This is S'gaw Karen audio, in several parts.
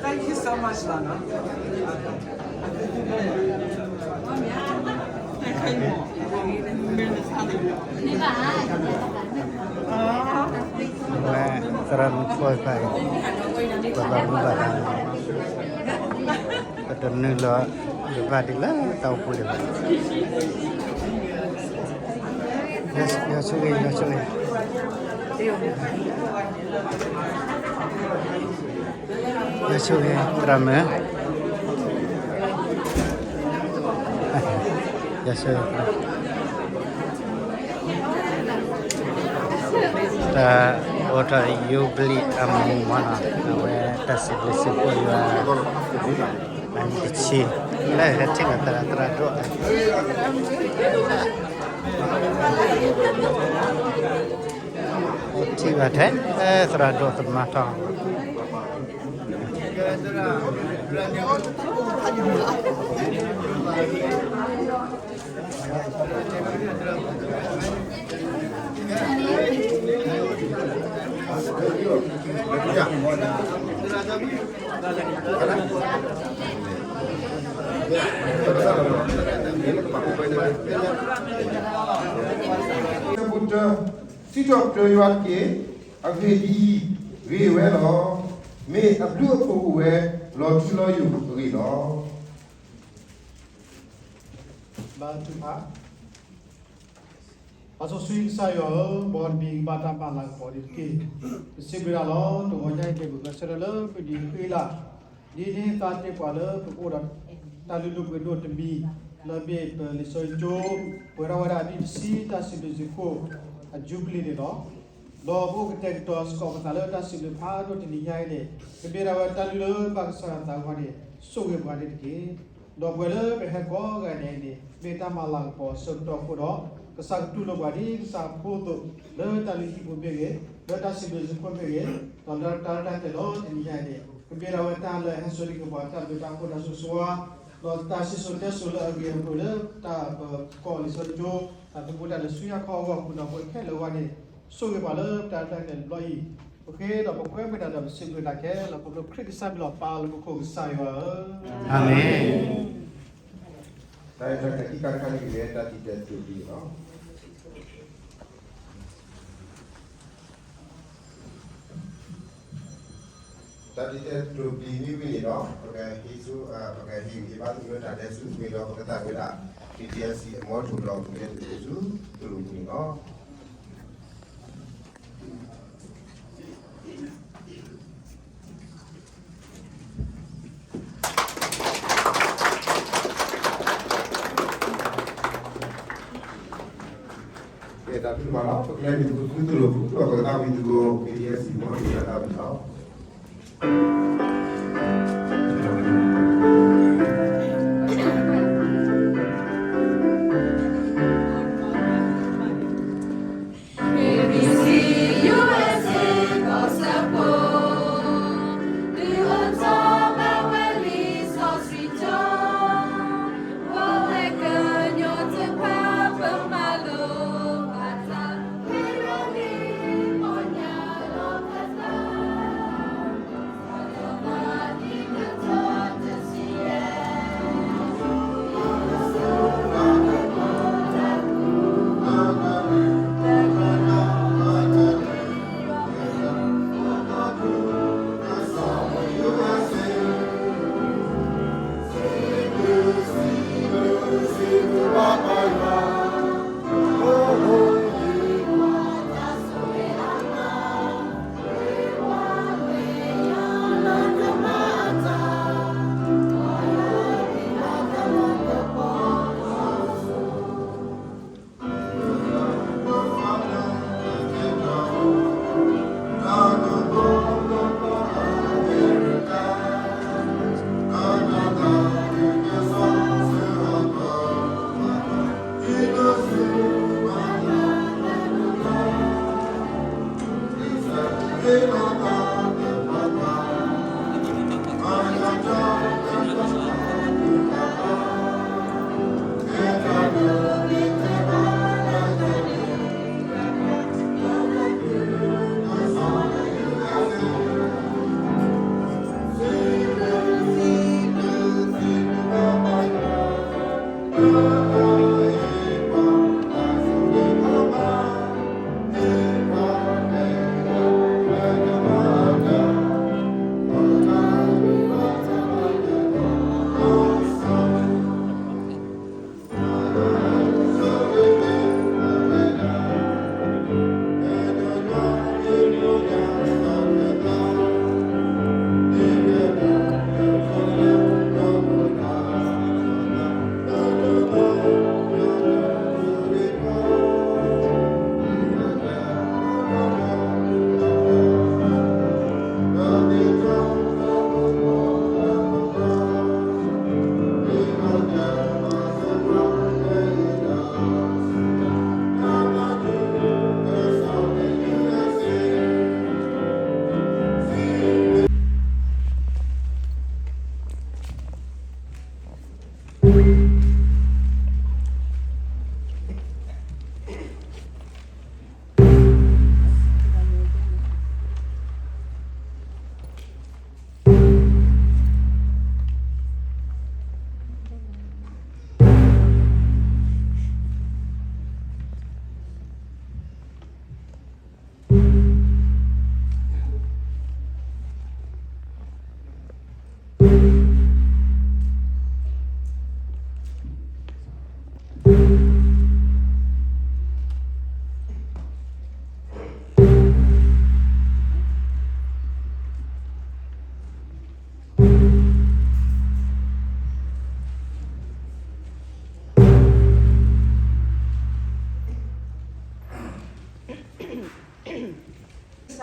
Thank you so much, Lana. ဝဲသရၣ်မုၣ်ဖိခွါအံၤ ပဘၣ်မူဘၣ်ဒါန့ၣ် ပတနုာ်လီၤ ယဘၣ်ဒ်လၢတၢ်အိၣ်ဖှိၣ်ဒံးဘၣ်. ယွၤဆိၣ်ဂ့ၤ ယွၤဆိၣ်ဂ့ၤ ယွၤဆိၣ်ဂ့ၤ သရၣ်မုၣ် ယွၤဆိၣ်ဂ့ၤ တၢ်အိၣ်ထီၣ်ယူဘလံၤအမူးမးနီၤ အဝဲတၢ်စံးဘျုးစံးဖှိၣ်ယွၤ အနံၣ်တဆံ လၢဟဲထံၣ်လီၤသရၣ်သရၣ်ဒိၣ် ထံၣ်ဘၣ်ထဲ သရၣ်ဒိၣ်သမါထီၣ် စံးထီၣ်ပတြၢၤယွၤတက့ၢ်. အဂ့ၢ်ဒ်အံၤ, ဂ့ၤဝဲလီၤ. မ့ၢ်အဘျုးအဖှိၣ်အိၣ်ဝဲ လီၤထူလီၤယိာ်အဂ့ၢ်လီၤ. ဘါထုကဖၣ်. ပၢ်စီဆှံကစၢ်ယွၤဧၢ, မ်နမံၤကဘၣ်တၢ်မၤလၤကပီၤဒံးတက့ၢ်. ပစံးဘျုးတၢ်လီၤ. တဂီၤညါအံၤ ပကဂဲၤဆၢထၢၣ်လၢပဒုးဃ့လၢ် ဒ်န့ၣ်သးတ့ၢ်ပှၤလၢပကအိၣ်ဒီး တၢ်လုၢ်ဒိၣ်ပှ့ၤဒိၣ်တမံၤ လၢအမ့ၢ်ပလံာ်စီဆှံကၠိ ပှဲၤထီၣ်ဝဲဒၣ်အနံၣ်တဆံ တၢ်စံးဘျုးစံးဖှိၣ်အယူဘလံၤန့ၣ်လီၤ. ဒီးပအိၣ်ကတဲာ်ကတီၤစ့ၢ်ကီးပသးလၢတၢ်စံးဘျုးဖးဒိၣ်တနံၤညါအံၤန့ၣ် ကမ့ၢ်ဒၣ်ဝဲတၢ်လုၢ်လၢဘၣ်ကစၢ်ယွၤသးအဂီၢ်န့ၣ် ဆိၣ်ဂ့ၤပှၤန့ၣ်တက့ၢ်. ဒီးပဝဲလၢပဟဲကိးဂၤဒဲးန့ၣ် မ့ၢ်တၢ်မၤလၤကပီၤအဆၢကတီၢ်အဃိဒီး ကစၢ်ကတူၢ်လိာ်ပှၤဒ်ကစၢ်အဖိအသိး လၢတၢ်လုၢ်ဟံၣ်ပူၤမ့ၢ်ဂ့ၤ, လၢတၢ်စံးဘျုးစံးဖှိၣ်မ့ၢ်ဂ့ၤ, ဒီးလၢတၢ်ရဲၣ်တၢ်ကျဲၤလီၤတနံၤညါအံၤန့ၣ် ကမ့ၢ်ဒၣ်ဝဲတၢ်လၢအဟဲစိာ်န့ၢ်က့ၤပှၤတၢ်ဘျုးတၢ်ဖှိၣ်တၢ်ဆိၣ်ဂ့ၤဆိၣ်ဝါ ဒီးတၢ်စံၣ်စိၤတဲစိၤလၢအဂ့ၤအကျိၤလၢတၢ်ပကီၢ်လံာ်စီဆှံကၠိ တၢ်သူၣ်ဖှံသးညီလၢဆူညါခီအဂီၢ်အဃိဒီး ပဝဲခဲလၢာ်အဂီၢ်န့ၣ် ဆိၣ်ဂ့ၤပှၤလၢတၢ်ရဲၣ်တၢ်ကျဲၤတဘျီအံၤ, ပဃ့ဒီးပကွဲမုာ်တၢ်ဒီးပစံးဘျုးတၢ်ခဲလၢာ် ခီဖျိခရံာ်ကစၢ်မံၤလီၤ ပၢ်လၢမူခိၣ်ကစၢ်ယွၤဧၢ, အၤမ့ၣ်. တၢ်ရဲၣ်တၢ်ကျဲၤခံခါတခါန့ၣ်မ့ၢ်ဝဲတၢ်တံာ်တဲာ်သကိးပျံၤန့ၣ်လီၤ. တၢ်တံာ်တဲာ်သကိးပျံၤမ့ၢ်ဝံၤန့ၣ်ဒီး ပကဟ့ၣ်ဆူ ပကဟ့ၣ်ဂံၢ်ဟ့ၣ်ဘါသုလၢတၢ်ဒဲးဆူ မ့ၢ်ဒီးပကသးဝဲဒၣ် ပံၣ်တံၣ်အဲၣ်စံၣ် အမီထိၣ်ဒီးပကလဲၤသကိးဆူ သရိာ်ပူၤန့ၣ်လီၤ. ကဲတၢ်ဖုၣ်မးလီၤ ပကလဲၤနုာ်သကိးဆူသရိာ်ပူၤ ဒီးပကသးဝံၣ်သကိး ပံၣ်တံၣ်အဲၣ်စံၣ် မီထိၣ်ဒီးသးဝံၣ်လီၤ.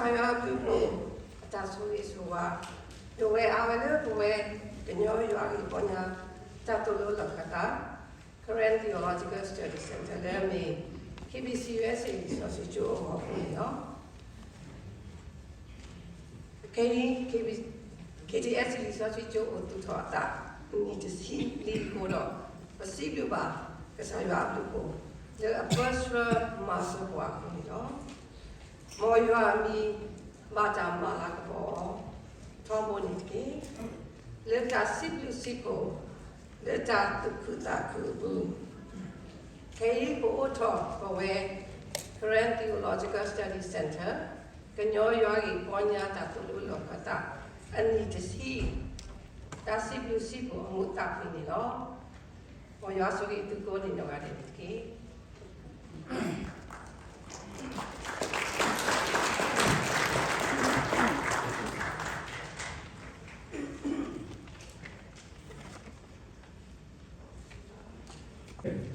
ကစၢ်ယွၤအဘျုးအဖှိၣ် အတၢ်ဆိၣ်ဂ့ၤဆိၣ်ဝါ ဒိၣ်ဝဲအါဝဲလၢပဝဲ ကညီယွၤဂ့ၢ်ပီညါ တၢ်သိၣ်လိလီၢ်ခၢၣ်သး Karen Theological Study Center လၢအမ့ၢ် K B C U S A လံာ်စီဆှံကၠိအဂီၢ်အဃိန့ၣ်လီၤ. ခဲအံၤ K T S C လံာ်စီဆှံကၠိအိၣ်သူၣ်ထီၣ်အသး နံၣ်တဆံလံအဃိဒီး ပစံးဘျုးဘၣ်ကစၢ်ယွၤအဘျုးအဖှိၣ် လၢအပၢဆှၢမၤစၢၤပှၤအဃိန့ၣ်လီၤ. မ်ယွၤအမံၤဘၣ်တၢ်မၤလၤကပီၤအီၤ ထီဘိန့ၣ်တက့ၢ်. လၢတၢ်စံးဘျုးစံးဖှိၣ် လၢတၢ်သူၣ်ခုသးခုအပူၤ ခဲအံၤပအိးထီၣ်ပဝဲ Karen Theological Study Center ကညီယွၤဂ့ၢ်ပီညါတၢ်သိၣ်လိလီၢ်ခၢၣ်သး အနံၣ်တဆံ တၢ်စံးဘျုးစံးဖှိၣ်အမူးသးဖှံန့ၣ်လီၤ. မ်ယွၤဆိၣ်ဂ့ၤသုကိးဂၤဒဲးန့ၣ်တက့ၢ်.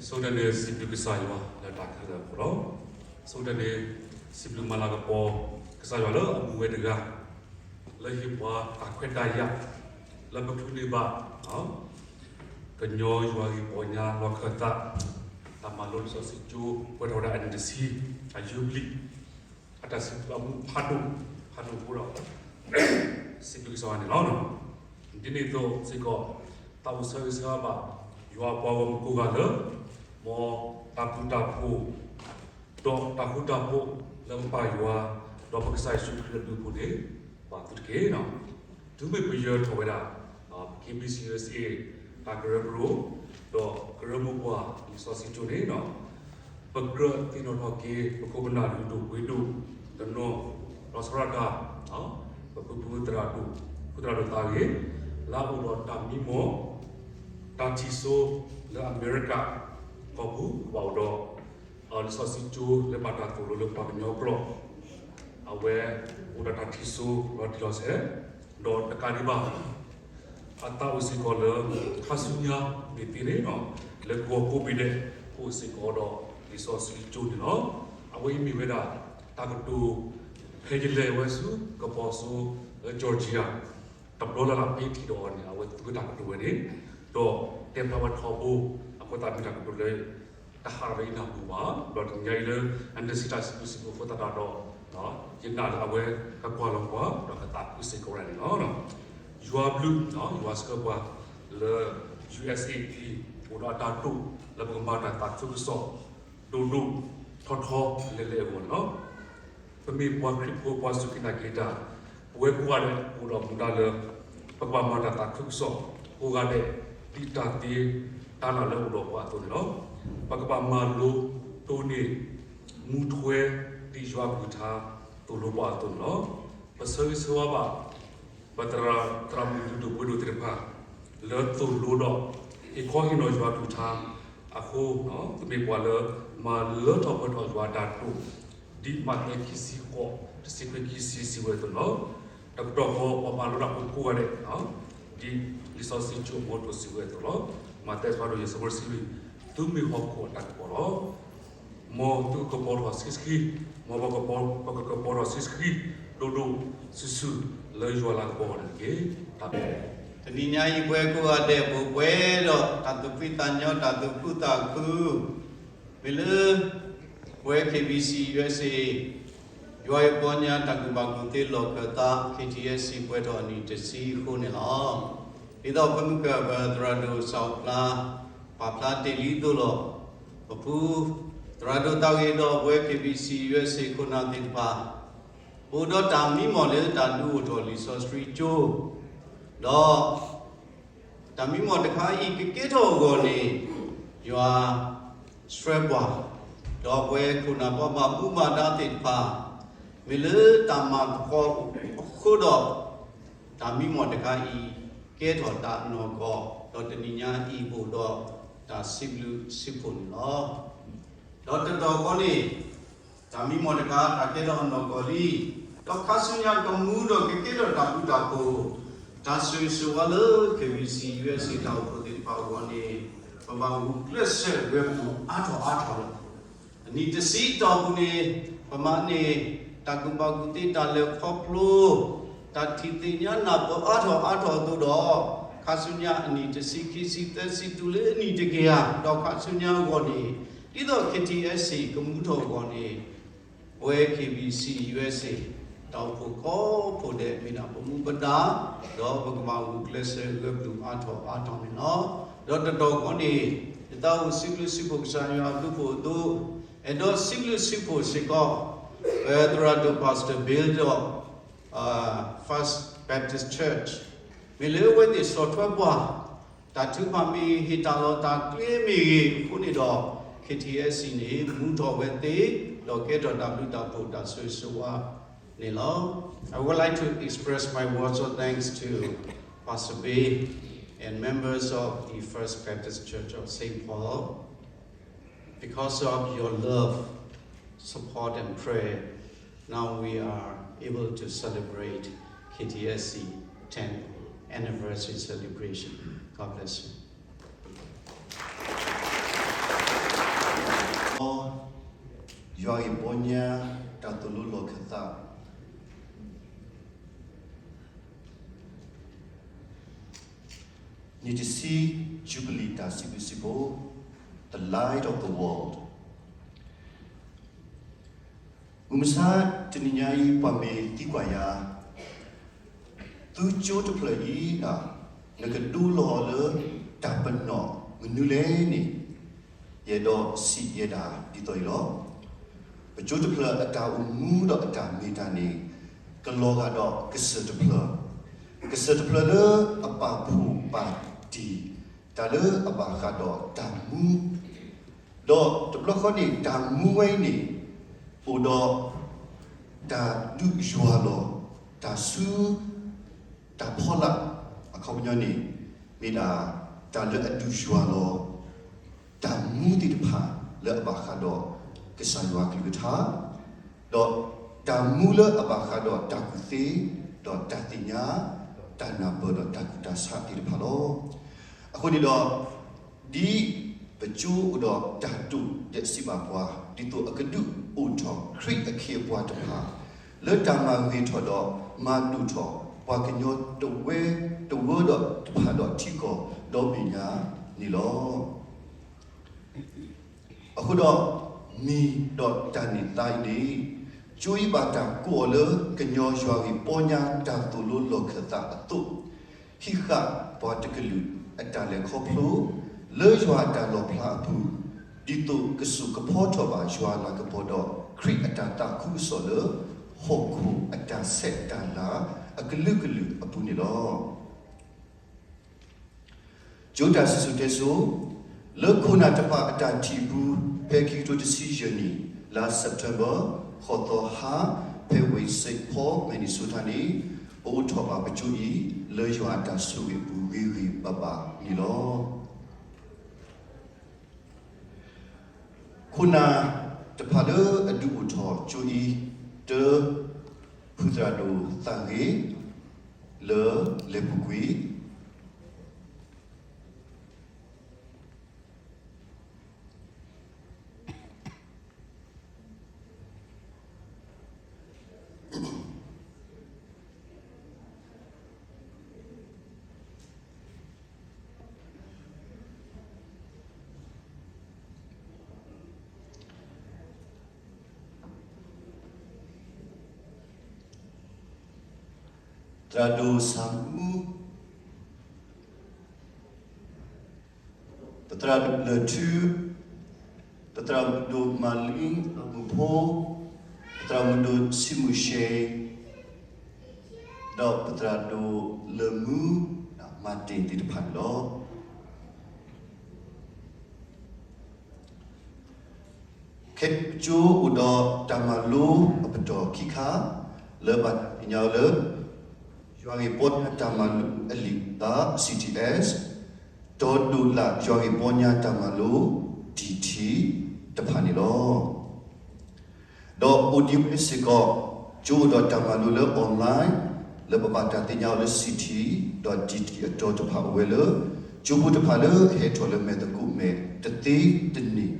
ဆိကတၢၢ်န့ၣ် စံးဘျုးကစၢ်ယွၤလၢတၢ်ခဲလၢာ်အဃိလီၤ. ဆိကတၢၢ်န့ၣ် စံးဘျုးမၤလၤကပီၤ ကစၢ်ယွၤလၢအမူဝဲတဂၤ လၢဟ့ၣ်ပှၤတၢ်ခွဲးတၢ်ယာ် လၢပချုးန့ၢ်ဘၣ် ကညီယွၤဂ့ၢ်ပီညါလီၢ်ခၢၣ်သး တၢ်မၤလိလံာ်စီဆှံကၠိ ပှဲၤထီၣ်ဝဲဒၣ်အနံၣ်တဆံ အယူဘလံၣ် အတၢ်စံးဘျုးအမူးဖးဒိၣ် ဖးဒိၣ်အဃိဒီး စံးဘျုးကစၢ်ယွၤန့ၣ်လီၤ. ဒ်န့ၣ်အသိးစ့ၢ်ကီး သးအိၣ်ဆၢဂ့ၤဆၢဝါဘၣ် ယွၤအပှၤဂီၢ်မုၢ်ကိးဂၤလၢ မ်တၢ်ဘျုးတၢ်ဖှိၣ် ဒီးတၢ်ဃူတၢ်ဖိးလၢပပၢ်ယွၤ ဒီးပကစၢ်ယ့ၣ်ၡူးခရံာ်အဘျုးအဖှိၣ်န့ၣ် ဘၣ်သုတက့ၢ်. တုၤမ့ၢ်ပယၢၤထီၣ်ဝဲဒၣ် K B C U S A တၢ်ကရၢကရိ ဒီးကရၢမိၢ်ပှၢ်လံာ်စီဆှံကၠိန့ၣ် ပကြၢးသ့ၣ်နီၣ်ထီၣ်က့ၤ ပခိၣ်ပနၢ်လုၢ်ဒိၣ်ပှ့ၤဒိၣ်တနီၤ လီၤဆီဒၣ်တၢ် ပဖုဖုသရၣ်ဒိၣ် ဖုသရၣ်ဒိၣ်သးဂ့ၤ လၢအအိၣ်ဒီးတၢ်မံမီၢ် တၢ်ထံၣ်စိလၢအမဲရကၤ ကီၢ်ပူၤကဘၣ်အိၣ်ဒီး လံာ်စီဆှံကၠိလၢဘၣ်တၢ်သိၣ်လိလၢပှၤကညီကျိာ် အဝဲအိၣ်ဒီးတၢ်ထံၣ်စိလီၤတံၢ်လီၤဆဲး ဒီးတကးဒံးဘၣ် အသးအိၣ်စ့ၢ်ကီးလၢ ခါဆူညါမ့ၢ်သ့န့ၣ် လၢကဝီၤကိးဘ့ၣ်ဒဲး အိၣ်စ့ၢ်ကီးဒီးလံာ်စီဆှံကၠိန့ၣ်လီၤ. အဝဲအံၤမ့ၢ်ဝဲဒၣ် တၢ်ကတိၤ ဖဲယလဲၤဝဲဆူ ကပီၤစိ လၢ Georgia တဘျီလၢ်လၢ်ဖဲယထံၣ်ဒီးအီၤန့ၣ် အဝဲသူဝဲတၢ်ကတိၤဝဲန့ၣ် ဒီးတဲဖျါဝဲထီဘိ အဃိသတးမ့ၢ်တၢ်ကတိၤလၢ တဟးထီၣ်လၢယနၢ်ပူၤဘၣ်, ဒီးတနံၤညါအံၤလၢ အနံၣ်တဆံတၢ်စံးဘျုးစံးဖှိၣ်အဃိသတးဒီး ယနာ်လၢအဝဲကကွၢ်လီၤပှၤ ဒီးကသးခုစ့ၢ်ကီးဝဲဒၣ်န့ၣ်လီၤ. ယွၤဘျုး ယွၤဆှၢပှၤလၢ U S A အိၣ်ဒီးအတၢ်တိာ်လၢပကမၤတၢ်သးခုကစီၣ် ဒိၣ်ဒိၣ်ထီထီလဲၣ်လဲၣ်အဂီၢ်န့ၣ်လီၤ. ပမ့ၢ်ပှၤခရံာ်ဖိပှၤစူၢ်က့ၤနာ်က့ၤတၢ် ပဝဲကိးဂၤဒဲးအိၣ်ဒီးမူဒါလၢ ပကဘၣ်မၤတၢ်သးခုကစီၣ် ကိးဂၤဒဲး ဒ်တၢ်သ့တၢ်လၢ်လၢအိၣ်ဒီးပှၤအသိးန့ၣ်လီၤ. ပကဘၣ်မၤလိတိၢ်န့ၢ် မူထွဲဒ်ယွၤအကလုၢ်ကထါသိၣ်လိပှၤအသိးန့ၣ်လီၤ. ပဆၢဂ့ၤဆၢဝါဘၣ် ပသရၣ် သရၣ်မုၣ်လုၢ်ဒိၣ်ပှ့ၤဒိၣ်သ့ၣ်တဖၣ် လၢသိၣ်လိဒီး ဟ့ၣ်ခီဟ့ၣ်နီၤယွၤကလုၢ်ကထါအဃိ ပမ့ၢ်ပှၤလၢမၤလၢထီၣ်ပှဲၤထီၣ်ယွၤအတၢ်တိာ် ဒ်မးသဲခံဆံဃိး တဆံခွံခံဆံစံးဝဲအသိးလီၤ. တကတီၢ်ဃီပှၤမၤလိတၢ်ဖိကိးဂၤဒဲး ဒ်လံာ်စီဆှံကၠိအမူအသိးစံးဝဲအသိးလီၤ. မးသဲဆၢဒိၣ်ယဲၢ်ဆၢဖိတဆံလွံၢ် သုမ့ၢ်ဟီၣ်ခိၣ်အတၢ်ကပီၤလီၤ. မ်သုကကပီၤထီၣ်ဆှံဆှံ, မ်ပကကပီၤထီၣ်ဆှံဆှံ ဒိၣ်ဒိၣ်ဆူၣ်ဆူၣ်လၢယွၤလၤကပီၤအဂီၢ်န့ၣ်တက့ၢ်. တၢ်ဘျုး တနံၤညါအံၤပဝဲကိးဂၤဒဲး ပအိၣ်ပှဲၤဒီးတၢ်သူၣ်ဖှံသးညီ တၢ်သူၣ်ခုသးခု မ့ၢ်လၢ ပဝဲ K B C U S A ယွၤဂ့ၢ်ပီညါတၢ်ကူၣ်ဘၣ်ကူၣ်သ့လီၢ်ခၢၣ်သး K T S C ပှဲၤထီၣ်အနံၣ်တဆံအဃိန့ၣ်လီၤ. ဒ်သိးပမုၢ်ကၢၢ်ပသရၣ်ဒိၣ်စၢ်အိၣ်ဖျါ ပာ်ဖျါတ့ၢ်လံအသိးလီၤ. ပဖုသရၣ်ဒိၣ်သးဂ့ၤဒီးပဝဲ K B C U S A ခိၣ်နၢ်သ့ၣ်တဖၣ် အိၣ်ဒီးတၢ်မံမီၢ်လၢတၢ်ဒုးအိၣ်ထီၣ်လံာ်စီဆှံကၠိ ဒီး တၢ်မံမီၢ်တခါအံၤကကဲထီၣ်အဂီၢ်န့ၣ် ယွၤဆှၢပှၤ ဒီးပဝဲခိၣ်နၢ်ပှၤဘၣ်မူဘၣ်ဒါသ့ၣ်တဖၣ် မ့ၢ်လၢတၢ်မၤသကိးအဃိဒီး တၢ်မံမီၢ်တခါအံၤ ကဲထီၣ်တၢ်အနီၢ်ကီၢ် ဒီးတနံၤညါအံၤအိၣ်ဒီးတၢ်စံးဘျုးစံးဖှိၣ်န့ၣ်လီၤ. ဒီးတတီၢ်ဃီန့ၣ် တၢ်မံမီၢ်တခါ တၢ်ကဲထီၣ်အနီၢ်ကီၢ်လံ, ဒီးခါဆူညါကမူဒီးကကဲထီၣ်တၢ်ဘျုးတၢ်ဖှိၣ်, တၢ်ဆိၣ်ဂ့ၤဆိၣ်ဝါလၢ K B C U S A တၢ်အိၣ်ဖှိၣ်သ့ၣ်တဖၣ်အဂီၢ်န့ၣ် ပဘၣ်ဂုာ်ကျဲးစၢးဝဲပူၤအါထီၣ်အါထီၣ်လီၤ. အနံၣ်တဆံတီၢ်ပူၤန့ၣ် ပမၤန့ၢ် တၢ်ကူၣ်ဘၣ်ကူၣ်သ့ တၢ်လဲၤခီဖျိ တၢ်ထံၣ်သ့ၣ်ညါနၢ်ပၢၢ်အါထီၣ်အါထီၣ်အသိးဒီး ခါဆူညါအနံၣ်တဆံ ခံဆံ သၢဆံ တုၤလၢအနံၣ်တကယၤ ဒီးခါဆူညါအဂီၢ်န့ၣ် ဒ်သိး K T S C ကမူထီၣ်အဂီၢ်န့ၣ် ပဝဲ K B C U S A တၢ်အိၣ်ဖှိၣ်ကိးဖှိၣ်ဒဲး မ့ၢ်ဒၣ်ပမူပဒါ ဒီးပကဘၣ်ဂုာ်ကျဲးစၢးဂၢၢ်ကျၢၤအါထီၣ်အါထီၣ်န့ၣ်လီၤ. ဒီးတတီၢ်ဃီန့ၣ် ယသးအိၣ်စံးဘျုးစံးဖှိၣ်ကစၢ်ယွၤအဘျုးအဖှိၣ်အသိး, အဲၣ်ဒိးစံးဘျုးစံးဖှိၣ်စ့ၢ်ကီး ပသရၣ်ဒိၣ် Pastor Bill ဒီး First Baptist Church မ့ၢ်လၢအဝဲသ့ၣ်ဆီၣ်ထွဲပှၤ တၢ်ထုကဖၣ်မ့ၢ်ဂ့ၤ ဟ့ၣ်တၢ်လီၢ်တၢ်ကျဲမ့ၢ်ဂ့ၤအဃိန့ၣ်ဒီး K T S C န့ၣ် မူထီၣ်ဝဲသ့ ဒီးကဲထီၣ်တၢ်ဘျုးတၢ်ဖှိၣ်တၢ်ဆိၣ်ဂ့ၤဆိၣ်ဝါန့ၣ်လီၤ. I would like to express my words of thanks to Pastor Bay and members of the First Baptist Church of Saint Paul. Because of your love, support, and prayer, now we are able to celebrate K T S C tenth anniversary celebration. God bless you. ယွၤဂ့ၢ်ပီညါ တၢ်သိၣ်လိလီၢ်ခၢၣ်သး နံၣ်တဆံ Jubilee တၢ်စံးဘျုးစံးဖှိၣ် The Light of the World. မုၢ်မဆါတနံၤညါအံၤ ပှၤမ့ၢ်သံကွၢ်ယၤ, သုကၠိတဖျၢၣ်အံၤ နကဒိလီၤလၢတၢ်ပနီၣ်မနုၤလဲၣ်န့ၣ်, ယအဲၣ်ဒိးစံးယဲဒၣ်ဒ်သိးအံၤလီၤ. ပကၠိတဖျၢၣ်အတၢ်အိၣ်မူဒီးအတၢ်မ့ၢ်တၢ်န့ၣ် ကလီၤဂာ်ဒီးကစၢၢ်တဖျၢၣ်, ကစၢၢ်တဖျၢၣ်လၢအပာ်ဖှိၣ်ပာ်တံၢ် တၢ်လၢအဘၣ်ဃးဒီးတၢ်မူ, ဒီးတဘျီဃီန့ၣ် တၢ်မူဝဲအံၤန့ၣ် အိၣ်ဒီး တၢ်ဒုးယွၤလီၤ, တၢ်ဆူ တၢ်ဖီလာ် အခီပညီန့ၣ် မ့ၢ်ဒၣ်တၢ်လၢအဒုးယွၤလီၤ တၢ်မူသ့ၣ်တဖၣ်လၢအဘၣ်ဃးဒီးကစၢ်ယွၤကလုၢ်ကထါ, ဒီးတၢ်မူလၢအဘၣ်ဃးဒီးတၢ်ကူၣ်သ့, ဒီးတၢ်သ့ၣ်ညါ, တၢ်နၢ်ပၢၢ်ဒီးတၢ်ကူၣ်တၢ်ဆးသ့ၣ်တဖၣ်လီၤ. အဃိန့ၣ်ဒီး ဒ်ပကၠိအိၣ်ဒီးတၢ်တိာ်ဒဲးစံးဘၣ်ပှၤ ဒ်သိးအကဒုးအိၣ်ထီၣ်ခရံာ်အခ့အပှၤတဖၣ် လၢတၢ်မၤဂ့ၤထီၣ်ဒီးမၤဒိၣ်ထီၣ် ပှၤကညီတဝၢတဝၢဒီးတဖၣ်ဒီးထံကီၢ်ဒီဘ့ၣ်ညါန့ၣ်လီၤ. အဃိဒီး မံၤဒီးတၢ်န့ၢ်သါအံၤန့ၣ် ကၠိအံၤဘၣ်တၢ်ကိးအီၤလၢ ကညီယွၤဂ့ၢ်ပီညါတၢ်သိၣ်လိလီၢ်ခၢၣ်သးအသိး ဟံးဃာ်ပှၤတကလုာ်အတၢ်လဲၤခီဖျိ လၢယွၤအတၢ်လီၣ်ဖျါအပူၤ ဒ်သိးကစိာ်ကဖီထီၣ်ဘၣ်ယွၤအလၤကပီၤဒီး ခရံာ်အတၢ်သးခုကစီၣ်လၢ ဟီၣ်ခိၣ်အတၢ်ဆဲးတၢ်လၤအကလုာ်ကလုာ်အပူၤန့ၣ်လီၤ. ကၠိတၢ်စံၣ်စိၤတဲစိၤ လၢခိၣ်နၢ်တဖၣ်အတၢ်ထံၣ်အပူၤ ဖဲခံကထိတဆံယဲၢ်နံၣ် လါ September ဃိးသီဟါ ဖဲဝ့ၢ် Saint Paul Minnesota န့ၣ် ပအိးထီၣ်ဘၣ်ပကၠိအံၤ လၢယွၤအတၢ်ဆိၣ်ဂ့ၤအပူၤဂ့ၤဂ့ၤဘၣ်ဘၣ်န့ၣ်လီၤ. ခိၣ်နၢ်တဖၣ်လၢအဒုးအိၣ်ထီၣ်ကၠိအံၤ တၢ ဖုသရၣ်ဒိၣ်သးဂ့ၤ လၢလဲၤပူၤကွံာ် သရၣ်ဒိၣ်စၢ်မူ ပသရၣ်ဒိၣ်လၢၢ်ထူ, ပသရၣ်မုၣ်ဒိၣ်မၤလံၣ်မုၣ်ဖိ, ပသရၣ်မုၣ်ဒိၣ်ဆံးမုၢ်ရှဲ, ဒီးပသရၣ်ဒိၣ်လၢၢ်မူ, မၤတ့ၢ်သ့ၣ်တဖၣ်န့ၣ်လီၤ. ခဲအံၤပကၠိအိၣ်ဒီးတၢ်မၤလိအပတီၢ်ခံခါ လၢဘၣ်တၢ်သ့ၣ်ညါအီၤလၢ ယွၤဂ့ၢ်ပီညါတၢ်မၤလိအလံာ်အသး C T S ဒီးဒိၣ်လၣ်ယွၤဂ့ၢ်ပီညါတၢ်မၤလိ D T တဖၣ်န့ၣ်လီၤ. ဒီးအိၣ်ဒံးဝဲစ့ၢ်ကီး ကၠိအိၣ်ဒီးတၢ်မၤလိလၢ online လၢပဘၣ်တၢ်သ့ၣ်ညါအီၤလၢ C T ဒီး D T အတီၤတဖၣ်အိၣ်ဝဲလၢ ကၠိဖိတဖၣ်လၢအဟဲထီၣ်လၢမဲာ်သကိးမဲာ်တသ့တန့ၢ်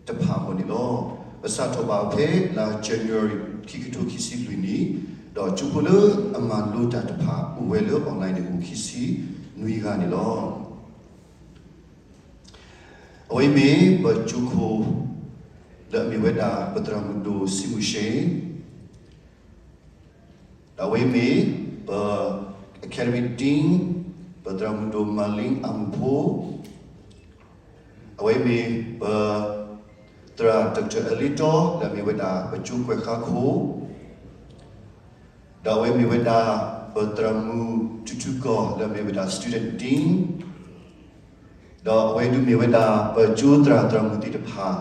တဖၣ်အဂီၢ်န့ၣ်လီၤ. ပစးထီၣ်ဘၣ်ဖဲလါ January ခံကထိခံဆံလွံၢ်နံၣ်, ဒီးကၠိဖိလၢအမၤလိတၢ်တဖၣ်အိၣ်ဝဲလၢ online န့ၣ်အိၣ်ခံဆံနွံဂၤန့ၣ်လီၤ. အဝဲအံၤမ့ၢ်ပကၠိခိၣ် လၢအမ့ၢ်ဝဲဒၣ် ပသရၣ်မုၣ်ဒိၣ် စံမုၢ်ရှ့ ဒီးအဝဲအံၤမ့ၢ်ပ Academy Dean ပသရၣ်မုၣ်ဒိၣ် မၤလ့ အမုၢ်ဖိ, အဝဲအံၤမ့ၢ်ပသရၣ် Doctor အလ့တီ လၢအမ့ၢ်ဝဲဒၣ်ပကၠိကွဲးဃါခိၣ်, ဒီးအဝဲမ့ၢ်ဝဲဒၣ် ပသရၣ်မုၣ် ထူထူကီၢ် လၢအမ့ၢ်ဝဲဒၣ် Student Dean, ဒီးအဝဲဒုးမ့ၢ်ဝဲဒၣ် ပကၠိသရၣ်သရၣ်မုၣ်သ့ၣ်တဖၣ်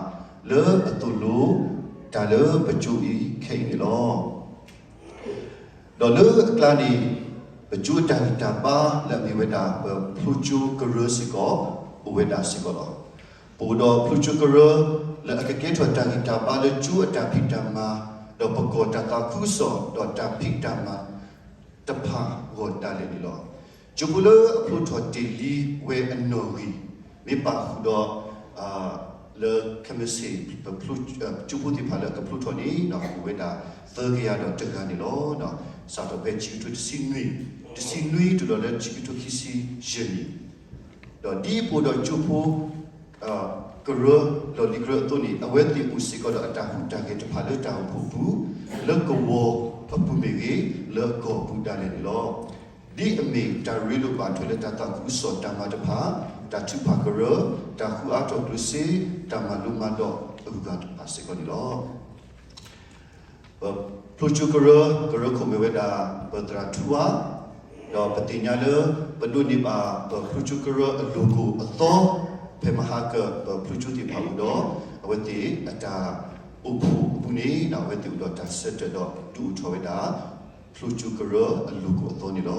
လၢအသိၣ်လိတၢ်လၢပကၠိအံၤခဲအံၤန့ၣ်လီၤ. ဒီးလၢအကျါန့ၣ် ပကၠိတၢ်ဂံၢ်တၢ်ဘါလၢအမ့ၢ်ဝဲဒၣ် ပဖျိကၠိကရၢစ့ၢ်ကီး အိၣ်ဝဲဒၣ်စ့ၢ်ကီးလီၤ. ပအိၣ်ဒီးဖျိကၠိကရၢ လၢအကကဲထီၣ်တၢ်ဂံၢ်တၢ်ဘါလၢကၠိအတၢ်ဖံးတၢ်မၤ, ဒီးပကီၢ်တၢ်သးခုကစီၣ် ဒီးတၢ်ဖံးတၢ်မၤ တဖၣ်အဂီၢ်ဒၣ်လဲာ်န့ၣ်လီၤ. ကၠိဖိလၢအဖျိထီၣ်တ့ၢ်လံဝဲအနီၣ်ဂံၢ် မ့ၢ်ပာ်ဃုာ်ဒီး လၢခဲမုၢ်ဆ့ၣ် ကၠိဖိသ့ၣ်တဖၣ်လၢအကဖျိထီၣ်န့ၣ် အိၣ်ဝဲဒၣ်သၢကယၤဒီးတဂၤန့ၣ်လီၤ. စးထီၣ်ဖဲခံကထိတဆံနွံ တဆံနွံတုၤဒီးလၢခံကထိခံဆံယဲၢ်နံၣ်, ဒီးဒ်ပအိၣ်ဒီးကၠိဖိ ကရၢ လီၢ်လံၤကရၢအသိးန့ၣ် အဝဲသ့ၣ်အိၣ်စ့ၢ်ကီးဒီးအတၢ်ဟူးတၢ်ဂဲၤတဖၣ်လၢတၢ်အိၣ်ဖှိၣ်အပူၤ, လၢကဝီၤအပူၤမ့ၢ်ဂ့ၤ, လၢအကီၢ်အပူၤဒၣ်လဲာ်န့ၣ်လီၤ. ဒ်အမ့ၢ်တၢ်ရ့လိာ်ဘၣ်ထွဲလၢတၢ်သးခုကစီၣ်တၢ်မၤတဖၣ်, တၢ်ထုးဖးကရၢ, တၢ်ဃုအါထီၣ်ကျိၣ်စ့, တၢ်မၤလိမၤဒိးအဂုၤအဂၤတဖၣ်စ့ၢ်ကီးန့ၣ်လီၤ. ပဖျိကၠိကရၢ, ကရၢခိၣ်မ့ၢ်ဝဲဒၣ် ပသရၣ်ထူဝါ, ဒီးပသ့ၣ်ညါလၢ ပဒိးန့ၢ်ဘၣ်ပဖျိကၠိကရၢအ logo အသီ, ဖဲမဟါကၢၢ် ပဖျိကၠိသ့ၣ်တဖၣ်အိၣ်ဒီး အဝဲသ့ၣ်အတၢ်အိၣ်ဖှိၣ်အပူၤန့ၣ် အဝဲသ့ၣ်အိၣ်ဒီးတၢ်ဆၢတဲာ်ဒီးဒုးအိၣ်ထီၣ်ဝဲဒၣ် ဖျိကၠိကရၢအ logo အသီန့ၣ်လီၤ.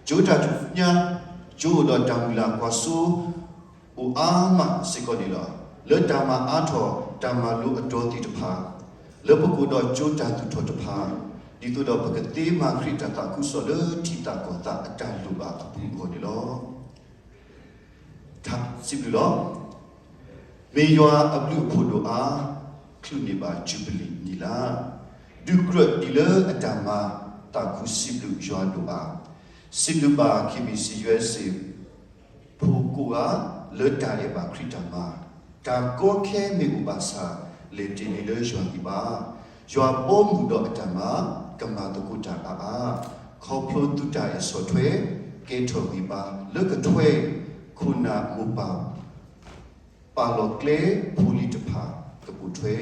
ကၠိတၢ်ဒုးသ့ၣ်ညါ, ကၠိအိၣ်ဒီးတၢ်မုၢ်လၢ်ကွၢ်စိ အိၣ်အါမးစ့ၢ်ကီးန့ၣ်လီၤ. လၢတၢ်မၤအါထီၣ်တၢ်မၤလိအဒိးသ့ၣ်တဖၣ်, လၢပကအိၣ်ဒီးကၠိတၢ်သူၣ်ထီၣ်တဖၣ်, ဒ်သိးဒီးပကသ့မၤခရံာ်တၢ်သးခုကစီၣ်လၢထံသးကီၢ်သးအတၢ်လိၣ်ဘၣ်အပူၤအဂီၢ်န့ၣ်လီၤ. စံးဘျုးလီၤ. မ့ၢ်ယွၤအဘျုးအဖှိၣ်ဒိၣ်အါ, ချုးန့ၢ်ဘၣ်ယူဘလံၣ်နံၣ်လါ, ဒုးကြၢးဒံးလၢအတၢ်မၤ, သးခုစံးဘျုးယွၤဒိၣ်အါ. စံးဘျုးဘၣ် KBC USA ဖိကိးဂၤ လၢတၢ်အဲၣ်ဘၣ်ခရံာ်တၢ်မၤ, တၢ်ကီခဲမ့ၢ်အိၣ်ဘၣ်ဆၣ်, လဲၤတ့ၢ်လံလၢယွၤဂံၢ်ဘါ, ယွၤဘီမုၢ်ဒီးအတၢ်မၤ, ကမၤသကိးတၢ်အါအါ, ခီဖျိသုတၢ်အဲၣ်ဆီၣ်ထွဲ, ကဲထီၣ်ဂံၢ်ဘါလၢကထွဲ, ခိၣ်နၢ်မိၢ်ပၢ် ပာ်လီၤကျဲဖိလံၤတဖၣ်ကပိာ်ထွဲ,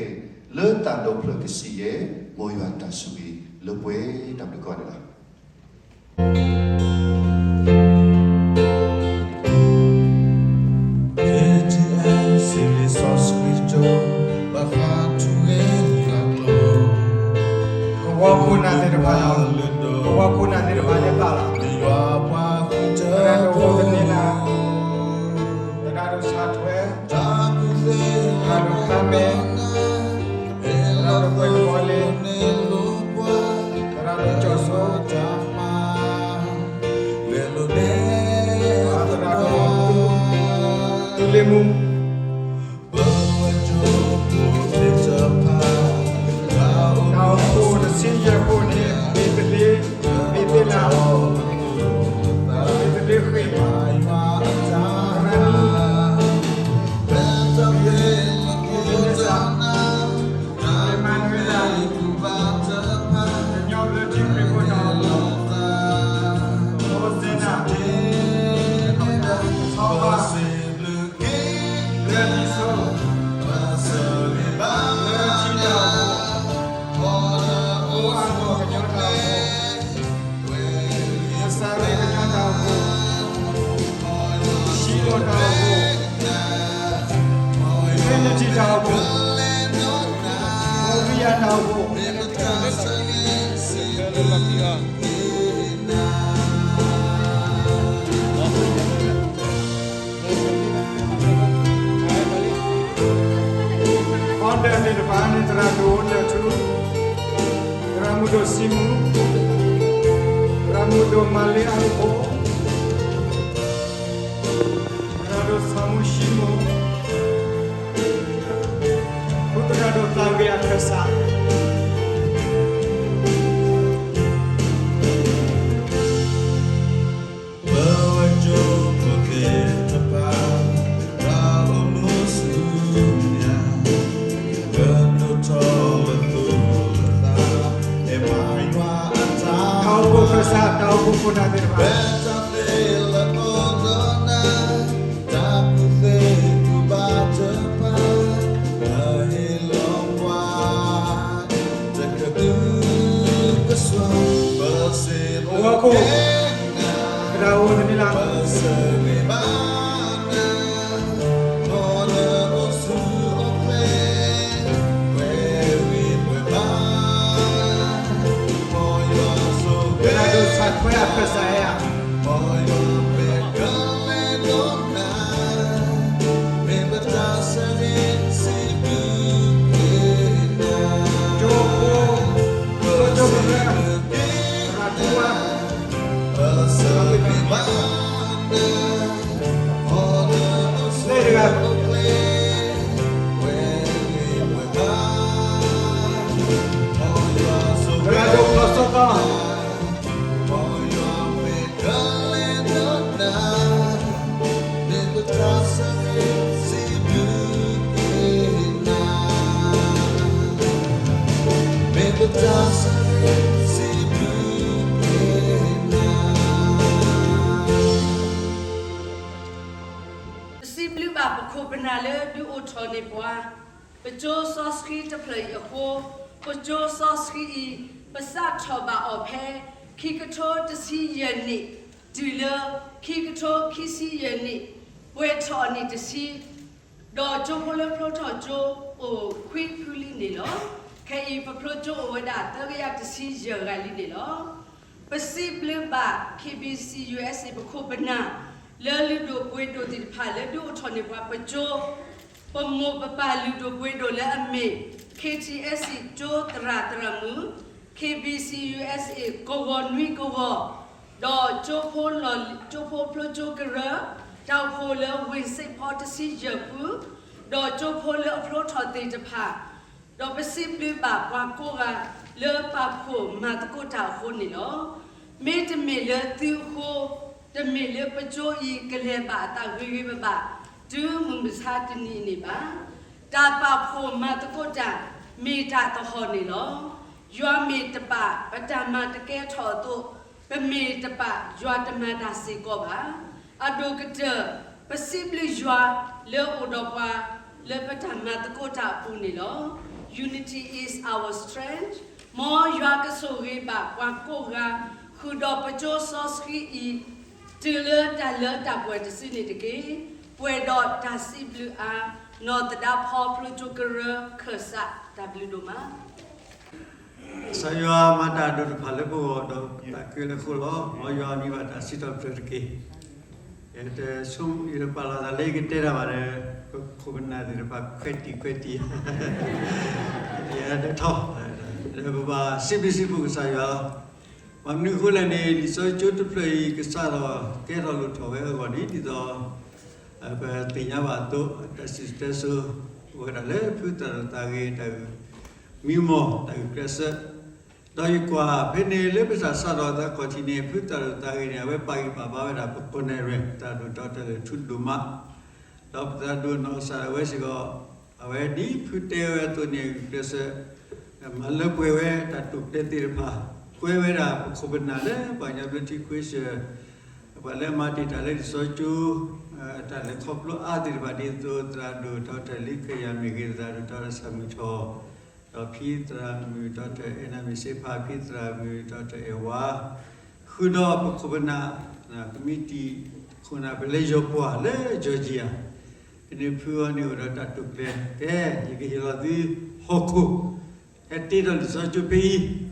လၢသးဒီဖျၢၣ်ကစံၣ်ယဲၢ်, မ်ယွၤတၢ်ဆိၣ်ဂ့ၤလၢပှဲၤတၢ်ဘျုးကီးန့ၣ်လီၤ. K T N Series of Scripture, ဘၣ်ဃးထူဝဲလၢကျိ, ကဝီၤခိၣ်နၢ်သ့ၣ်တဖၣ်, ကဝီၤခိၣ်နၢ်သ့ၣ်တဖၣ်န့ၣ်ပာ်လီၤ, သရၣ်ဒိၣ်အိၣ်သန့ၤနၤ, သရၣ်ဒိၣ်ဆၣ်ထွဲ, သရၣ်ဒိၣ်ခါမဲ, သရၣ်ဒိၣ်ကွဲးကီလ့, သရၣ်ဒိၣ်ကၠီၣ်စိ, သရၣ်ဒိၣ် သုလ့မူ, တၢ်အိၣ်ဖှိၣ်တဆံယဲၢ်ဖိန့ၣ် မ့ၢ်သလ့, မ့ၢ်သ့လး, မ့ၢ်သလ့ဃ့ၢ်, သရၣ်နံ, မ့ၢ်သလ့စး, မ့ၢ်မၤနၢၤဒၣ်, ကညီဘျၢထံခရံာ်ဖိတၢ်အိၣ်ဖှိၣ်, အိၣ်သ့ၣ်နၤ, ကဆီဘၣ် လၢဒ်သိး လၢထံတၢ်အိၣ်ဖှိၣ်, အိၣ်အါထီၣ်ကညီတၢ်အိၣ်ဖှိၣ်, ကစၢ်ရ့ၣ်ကညီတၢ်အိၣ်ဖှိၣ်, ရှံမိၣ်တၢ်အိၣ်ဖှိၣ်, Trinity တၢ်အိၣ်ဖှိၣ်, မိရံယၤတၢ်အိၣ်ဖှိၣ် Founder သ့ၣ်တဖၣ်န့ၣ် သရၣ်ဒိၣ်လၢၢ်ထူ, သရၣ်မုၣ်ဒိၣ်စံမူ, သရၣ်မုၣ်ဒိၣ်မၤလ့အမုၣ်ဖိ, သရၣ်ဒိၣ်ဆၣ်မူၣ်ရှံမိၣ်, ခၢၣ်စး ပဝဲကၠိဖိသ့ၣ်တဖၣ် တၢ်အိၣ်မူဆူညါ ကဒိၣ်ထီၣ်လၢသူၣ်လၢသး အဲၣ်ဘၣ်ယွၤအတၢ် တၢ်အိၣ်ဖှိၣ်ခၢၣ်စး တၢ်အိၣ်ဖှိၣ်ခိၣ်နၢ်သ့ၣ်တဖၣ် ပတၢ်သ့လၢအီၤဒီးနၤ တၢ်ကူၣ်သ့ကူၣ်ဘၣ်တဖၣ် လၢဟ့ၣ်လီၤပှၤ တကဒုကစွၢ ပစံးဘျုးက့ၤနၤ ကရၢအိၣ်တမံၤလၢ ပစံးဘျုးဘၣ်နၤ မ်နအိၣ်ဆူၣ်အိၣ်ချ့ ပှဲၤဂံၢ်ပှဲၤဘါ မ်ယွၤဆိၣ်ဂ့ၤ ကရၢဒိၣ်ဆၣ်ထွဲအခၢၣ်စးဧါ မ်ယွၤမ့ၢ်ကလဲၤဒီးနၤ မ့ၢ်ပတၢ်ဆၢဂ့ၤ စံးဘျုးက့ၤနၤ ကၠိဖိ ကၠိဖိကရၢ ကရၢထူဝါ ပစံးဘျုးဘၣ်နၤ မ်နအိၣ်ဆူၣ်အိၣ်ချ့ ပှဲၤဂံၢ်ပှဲၤဘါ မ်ယွၤဆိၣ်ဂ့ၤ ကရၢဒိၣ်ဖျီစိသီ မ်ယွၤမ့ၢ်ကလဲၤဒီးနၤ မ့ၢ်ပတၢ်ဆၢဂ့ၤ စံးဘျုးက့ၤနၤ မ့ၢ်ပတၢ်ဆၢဂ့ၤ စံးဘျုးက့ၤနၤ ပစံးဘျုးဘၣ်ပခိၣ်ပနၢ်လၢဒုးအိၣ်ထီၣ်န့ၢ်ပှၤ ပကၠိစီဆှံတဖျၢၣ်အံၤအဃိ, ပကၠိစီဆှံအံၤ ပစးထီၣ်ဘၣ်အီၤဖဲ ခံကထိတဆံယဲၢ်နံၣ် တုၤလၢ ခံကထိခံဆံယဲၢ်နံၣ် ပှဲၤထီၣ်အနံၣ်တဆံ ဒီးကၠိဖိလၢဖျိထီၣ်ကၠိအိၣ်ခွံဖုလံန့ၣ်လီၤ. ခဲအံၤပဖျိကၠိအိၣ်ဝဲဒၣ်သၢကယၤတဆံယဲၢ်ဂၤလံန့ၣ်လီၤ. ပစံးဘျုးဘၣ် K B C U S A ပခိၣ်ပနၢ် လၢလုၢ်ဒိၣ်ပှ့ၤဒိၣ်သ့ၣ်တဖၣ်လၢဒုးအိၣ်ထီၣ်န့ၢ်ပှၤပကၠိ ပမိၢ်ပပၢ်လုၢ်ဒိၣ်ပှ့ၤဒိၣ်လၢအမ့ၢ် K T S C ကၠိသရၣ်သရၣ်မုၣ် K B C U S A ကဝီၤနွံကဝီၤ ဒီးကၠိဖိလီၢ် ကၠိဖိဖျိကၠိကရၢ တၢ်အိၣ်ဖှိၣ်လၢဝ့ၢ်စ့ၣ်ဖီတဆံယဲၢ်ဖု ဒီးကၠိဖိလၢအဖျိထီၣ်သ့ၣ်တဖၣ် ဒီးပစံးဘျုးဘၣ်ပှၤကိးဂၤလၢပာ်ဖှိၣ်မၤသကိးတၢ်အဃိန့ၣ်လီၤ. မ့တမ့ၢ်လၢသုအဃိ, တမ့ၢ်လၢပကၠိအံၤကလဲၤဘၣ်အသးဂ့ၤဂ့ၤဘၣ်ဘၣ် တုၤမုၢ်မဆါတနံၤအံၤန့ၣ်ဘၣ်. တၢ်ပာ်ဖှိၣ်မၤသကိးတၢ် မ့ၢ်တၢ်သဟီၣ်န့ၣ်လီၤ. ယွၤမ့ၢ်တပာ်ပတၢ်မၤတကဲထီၣ်အသိး, ပမ့ၢ်တပာ်ယွၤတမၤတၢ်စ့ၢ်ကီးဘၣ်. အဒိၣ်ကတၢၢ် ပစံးဘျုးယွၤလၢအအိၣ်ဒီးပှၤ လၢပတၢ်မၤသကိးတၢ်အပူၤန့ၣ်လီၤ. Unity is our strength. မ်ယွၤကဆိၣ်ဂ့ၤဘၣ်ပှၤကိးဂၤ ဃုာ်ဒီးပကၠိစီဆှံအံၤ တုၤလၢတၢ်လၢတၢ်ပှဲၤတစုန့ၣ်တက့ၢ်. ပှဲၤဒီးတၢ်စံးဘျုးအါ နီၢ်သဒါဖီဖျိကၠိကရၢခၢၣ်စး တၢ်ဘျုးဒိၣ်မး ကစၢ်ယွၤမၤတၢ်ဒိၣ်တဖၣ်လၢပဂီၢ်ဒီးပသးခုလၢအဃိလီၤ. မ်ယွၤမံၤဘၣ်တၢ်စံးထီၣ်ပတြၢၤတက့ၢ်. ယတဆိ ယတပာ်လီၤသးလၢယကတဲတၢ်ဘၣ်ဒီး ပခိၣ်ပနၢ်သ့ၣ်တဖၣ်ခွဲးတံၢ်ခွဲးတံၢ် ယတဲထီၣ် လၢပဘၣ်စံးဘျုးစံးဖှိၣ်ကစၢ်ယွၤလီၤ. ဘၣ်မနုၤအဃိလဲၣ်န့ၣ် လံာ်စီဆှံကၠိတဖျၢၣ်အံၤ ကစးထီၣ်ကဲထီၣ်လိၣ်ထီၣ်ဝဲအဂီၢ်န့ၣ် ဒ်သိး ပသ့ၣ်ညါဘၣ်အသိး တၢ်စံၣ်စိၤတဲစိၤ အိၣ်ဝဲဒၣ်လၢဖုသရၣ်ဒိၣ်သးဂ့ၤ တၢ်ဂ့ၢ်မံမီၢ် တၢ်ဂ့ၢ်ကျဲးစၢး ဒီးယကွၢ်ဖဲန့ၣ်လၢပတၢ်စးထီၣ်သးခီၣ်ထံးန့ၣ် ဖုသရၣ်ဒိၣ်သးဂ့ၤန့ၣ် အဝဲပာ်ဂံၢ်ပာ်ဘါဝဲဒၣ် ပခိၣ်နၢ်ရဲၣ် သရၣ်ဒိၣ်ဒီးတၢ်လဲၤထူဒိၣ်မး ဒီးပသရၣ်ဒိၣ်နီၢ်ကစၢ်ဒၣ်ဝဲစ့ၢ်ကီး အဝဲဒ်ဖုတဲဝဲအသိးန့ၣ် အဂ့ၢ်ကျဲးစၢး မၤလၢပှဲၤဝဲတၢ်တိာ်ကျဲၤသ့ၣ်တဖၣ် ကွဲဝဲဒၣ်ပခိၣ်ပနၢ်လၢပှၤကညီဘျၢထံခဝ့ၡၢၣ် ပှၤလၢအမၤတ့ၢ်တၢ်လၢလံာ်စီဆှံကၠိ တၢ်လဲၤခီဖျိအါသ့ၣ်တဖၣ်ဒ်သိး သရၣ်ဒိၣ်ဒီးတၢ်လံခၢၣ်ယၤမ့ၢ်ဂ့ၤ သရၣ်ဒိၣ်ဒီးတၢ်ဆၣ်မုၢ်ထီၣ် ဒီးဖံသရၣ်မုၣ်ဒီးတၢ်အဲၣ်နၤမ့ၢ်စ့ဖး ဖံသရၣ်မုၣ်ဒီးတၢ်အဲၣ်ဝါ ဃုာ်ဒီးပခိၣ်ပနၢ် ကမံးတံာ်ခိၣ်နၢ်ပလဲၤယီၤပှၢ်လၢ Georgia ဖဲန့ၣ်ဖုအီၤန့ၣ်အိၣ်ဒီးတၢ်တိာ်ကျဲၤ ကဲ ယကဟ့ၣ်လီၤသုဟီၣ်ခိၣ် ဟဲတ့ထီၣ်လံာ်စီဆှံကၠိဖဲအံၤ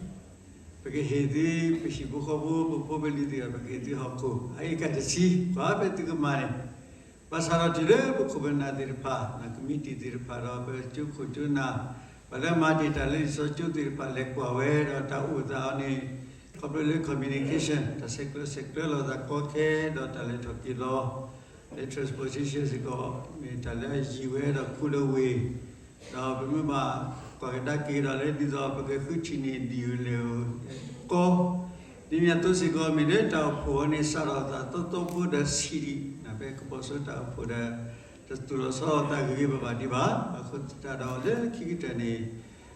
ပကဟ့ၣ်သု ပဟံၣ်ဖိဃီဖိ ပဖိပလံၤသ့ၣ်တဖၣ် ပကဟ့ၣ်သုဟီၣ်ခိၣ် အအံၤကတဆံ ကွၢ်ဖဲသုကမၤန့ၣ် ဘၣ်ဆၣ်ဒီးတုၤလၢပခိၣ်ပနၢ်သ့ၣ်တဖၣ် ကမံးတံာ်သ့ၣ်တဖၣ်ဒီး ပကၠိခိၣ်ကၠိနၢ် ပှၤလၢမၤတ့ၢ်တၢ်လၢလံာ်စီဆှံကၠိသ့ၣ်တဖၣ် လဲၤကွၢ်ဝဲဒီးတၢ်အိၣ်သးအီၤန့ၣ် ခီဖျိလၢ communication တၢ်ဆဲးကျၢဆဲးကျၢလိာ်သးကီခဲ ဒီးတၢ်လဲၤထီၣ်က့ၤလီၤ လၢ transportation စ့ၢ်ကီး မ့ၢ်တၢ်လၢအယံၤဝဲဒီးခူလၢဝ့ၢ် ဒီးပမ့ၢ်ဘၣ်ကွၢ်ကဒါက့ၤဒီးလၢ ဒ်သိးပကဃုထံၣ်န့ၢ်ဒ်လဲၣ်အကီ, ဒ်န့ၣ်အသိးစ့ၢ်ကီး မ့ၢ်လၢတၢ်အိၣ်ဖှိၣ်အံၤန့ၣ် စးထီၣ်သးသီသီဖိဒီးဆံးဒံး ဖဲကပီၤစိတၢ်အိၣ်ဖှိၣ်ဒီး တတူၢ်လိာ်ဆီလီၤသးဂ့ၤဂ့ၤဘၣ်ဘၣ်ဒံးဘၣ်. အဃိသတးဒီးလၢခံကတၢၢ်န့ၣ်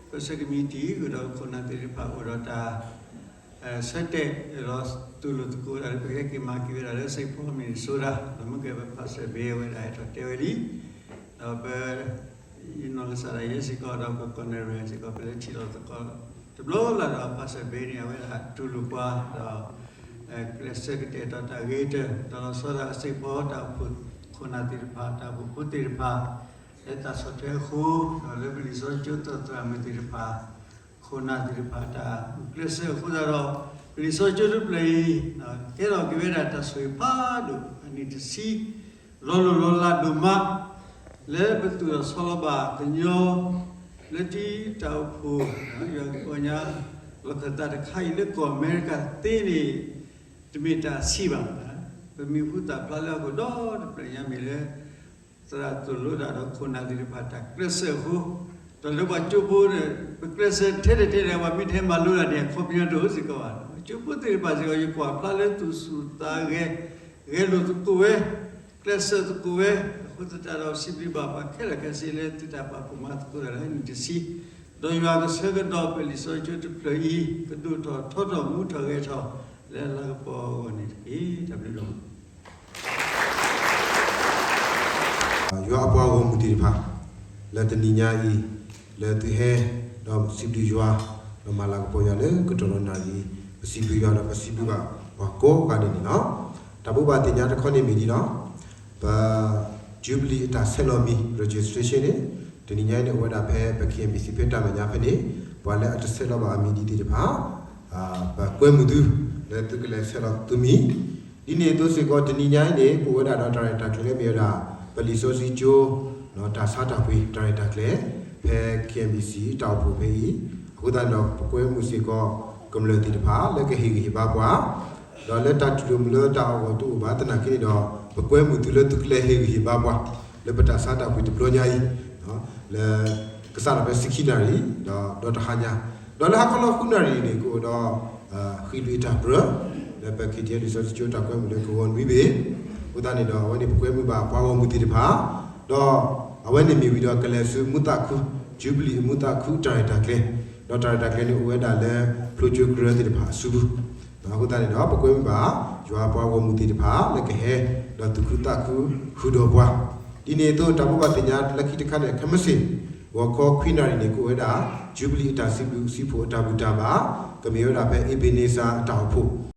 ပဆၢကမံးတံာ်ဃုာ်ဒီးခိၣ်နၢ်သ့ၣ်တဖၣ်အိၣ်ဒီးတၢ် ဆၢတဲာ်ဒီးတူၢ်လိာ်သကိးတၢ်လၢ ပကဟဲက့ၤမၤက့ၤဝဲဒၣ်လၢ Saint Paul Minnesota ဒီးမ့ၢ်ကဲပ Pastor Bay ဝဲဒၣ်ဟဲထီၣ်တဲဝဲလံ. ဒီးပ ယနီၢ်ကစၢ်ဒၣ်ယဲစ့ၢ်ကီးဒီး ပ Conrad စ့ၢ်ကီး ပလဲၤထံၣ်လိာ်သကိးတဘျီလၢ်ဒီး Pastor Bay န့ၣ် အဝဲဒၣ်တူၢ်လိာ်ပှၤဒီး ကျဲးစၢးကတဲာ်ကတီၤတၢ်ဂ့ၤကတၢၢ် ဒီးလီၤဆီဒၣ် Saint Paul တၢ်အိၣ်ဖှိၣ်ခိၣ်နၢ်သ့ၣ်တဖၣ် တၢ်အိၣ်ဖှိၣ်ဖိသ့ၣ်တဖၣ် လၢတၢ်ဆီၣ်ထွဲအဃိ ဒီးလၢပလံာ်စီဆှံကၠိသရၣ်မုၣ်သ့ၣ်တဖၣ် ခိၣ်နၢ်သ့ၣ်တဖၣ်တၢ်ဂုာ်ကျဲးစၢးအဃိသတးဒီး ပလံာ်စီဆှံကၠိတဖျၢၣ်အံၤ ကဲထီၣ်က့ၤဝဲဒၣ်တၢ်ဆိၣ်ဂ့ၤဖးဒိၣ် အနံၣ်တဆံ လီၤလိၢ်လီၤလးဒိၣ်မး လၢပသူၣ်ထီၣ်ဆီလီၤဘၣ်ကညီ လၢတၢ်အိၣ်ဖှိၣ် ယွၤကပီၤညါ လီၢ်ခၢၣ်သးတခါအံၤလၢကီၢ်အမဲရကၤသ့န့ၣ် တမ့ၢ်တၢ်ဆံးဘၣ်. ပမံၤဟူသၣ်ဖျါလၢအဂီၢ်ဒီတဖျၢၣ်ညါမ့ၢ်လၢ သရၣ်သိၣ်လိတၢ်ဒီးခိၣ်နၢ်သ့ၣ်တဖၣ်တၢ်ကျဲးစၢးအဃိ, ဒီးလၢပှၤကၠိဖိန့ၣ် ပကျဲးစၢးထဲတတဲလဲၣ် ပှၤမ့ၢ်ထဲမၤလိတၢ်န့ၣ် အခီပညီတအိၣ်စ့ၢ်ကီးဘၣ်. ကၠိဖိသ့ၣ်တဖၣ်စ့ၢ်ကီး ယကွၢ်ဖျါလၢသူၣ်ဆူၣ်သးဂဲၤ, ဂဲၤလိာ်သကိးဝဲ, ကျဲးစၢးသကိးဝဲ, အဃိသတးဒီး စံးဘျုးဘၣ်ပှၤခဲလၢာ်ခဲဆ့လၢသုတၢ်ပာ်ဖှိၣ်မၤသကိးတၢ်လၢနံၣ်တဆံ, ဒီးယွၤကဆၢကတီၢ်ပလံာ်စီဆှံကၠိတဖျၢၣ်အံၤ ကဒိၣ်ထီၣ်ထီထီၣ်မူထီၣ်ဂဲၤထီၣ်လၢအလၤကပီၤအဂီၢ်န့ၣ်တက့ၢ်. တၢ်ဘျုးဒိၣ်မး. ယွၤအပှၤဂီၢ်မုၢ်သ့ၣ်တဖၣ် လၢတနံၤညါအံၤ လၢသုဟဲ ဒီးစံးဘျုးယွၤ ဒီးမၤလၤကပီၤယွၤလၢကတီၢ်ဒီးနၣ်ရံၣ်အံၤ ပစံးဘျုးယွၤဒီးပစံးဘျုးဘၣ်ပှၤကိးဂၤဒဲးန့ၣ်လီၤ. တၢ်ဘိးဘၣ်သ့ၣ်ညါတခီန့ၣ်မ့ၢ်ဒ်လီၤ. ပ Jubilee အတၢ်ဆဲးလီၤမံၤ registration န့ၣ် တနံၤညါအံၤန့ၣ် အိၣ်ဝဲဒၣ်ဖဲပ K M B C ဖဲတၢ်မဲာ်ညါဖဲန့ၣ် ပှၤလၢအတဆဲးလီၤဘၣ်အမံၤဒ်သ့ၣ်တဖၣ် ပကွဲမုာ်သု လၢသုကလဲၤဆဲးလီၤသုမံၤ ဒ်န့ၣ်အသိးစ့ၢ်ကီး တနံၤညါအံၤန့ၣ် ပအိၣ်ဝဲဒၣ်ဒီးတၢ်ရဲၣ်တၢ်ကျဲၤလၢမ့ၢ်ဝဲဒၣ် ပလံာ်စီဆှံကၠိ တၢ်ဆါတၢ်ပှ့ၤ တၢ်ရဲၣ်တၢ်ကျဲၤ ဖဲ K M B C တၢ်အိၣ်ဖှိၣ်ဖဲအံၤ, အဃိသတးန့ၣ်ဒီး ပကွဲမုာ်စ့ၢ်ကီး ကမျၢၢ်သ့ၣ်တဖၣ် လၢကဟ့ၣ်ဂံၢ်ဟ့ၣ်ဘါပှၤ ဒီးလၢတၢ်တူၢ်လိာ်မုာ်လၢတၢ်အဂီၢ်တအိၣ်ဘၣ်သနာ်က့န့ၣ်ဒီး ပကွဲမုာ်သုလၢသုကလဲၤဟ့ၣ်ဂံၢ်ဟ့ၣ်ဘါပှၤ လၢပတၢ်ဆါတၢ်ပှ့ၤတဘျီညါအံၤ လၢ ကစးထီၣ်ဖဲဆံခံနၣ်ရံၣ် ဒီးဒီတဟါညါ, ဒီးလၢဟါခီလီၤဃုနၣ်ရံၣ်န့ၣ် ကအိၣ်ဒီး ဃံးလွံၢ်တၢ်ပြၢ လၢပ K T L လံာ်စီဆှံကၠိတၢ်ကွဲမုာ်လၢကဝီၤနွံဘ့ၣ်, အဃိသတးန့ၣ်ဒီး အဝဲန့ၣ်ပကွဲမုာ်ဘၣ်ပှၤဂီၢ်မုၢ်သ့ၣ်တဖၣ်, ဒီးအဝဲန့ၣ်မ့ၢ်ဝံၤဒီးကလဲၤဆူမူသးခု Jubilee အမူသးခုတၢ်ရဲၣ်တၢ်ကျဲၤ, ဒီးတၢ်ရဲၣ်တၢ်ကျဲၤန့ၣ် အိၣ်ဝဲဒၣ်လၢဖျိကၠိကရၢသ့ၣ်တဖၣ်အစုပူၤ, အဃိသတးန့ၣ်ဒီး ပကွဲမုာ်ဘၣ် ယွၤပှၤဂီၢ်မုၢ်သ့ၣ်တဖၣ် လၢကဟဲ ဒီးသူၣ်ခုသးခုဃုာ်ဒီးပှၤ, ဒ်န့ၣ်အသိးတၢ်ဘိးဘၣ်သ့ၣ်ညါလၢခံတခါန့ၣ် ခဲမုၢ်ဆ့ၣ် ဂီၤခီခွံနၣ်ရံၣ်န့ၣ် ကအိၣ်ဝဲဒၣ် Jubilee အတၢ်စံးဘျုးစံးဖှိၣ်အတၢ်ဘူၣ်တၢ်ဘါ, ကမ့ၢ်ဝဲဒၣ်ဖဲ Ebenezer အတၢ်အိၣ်ဖှိၣ်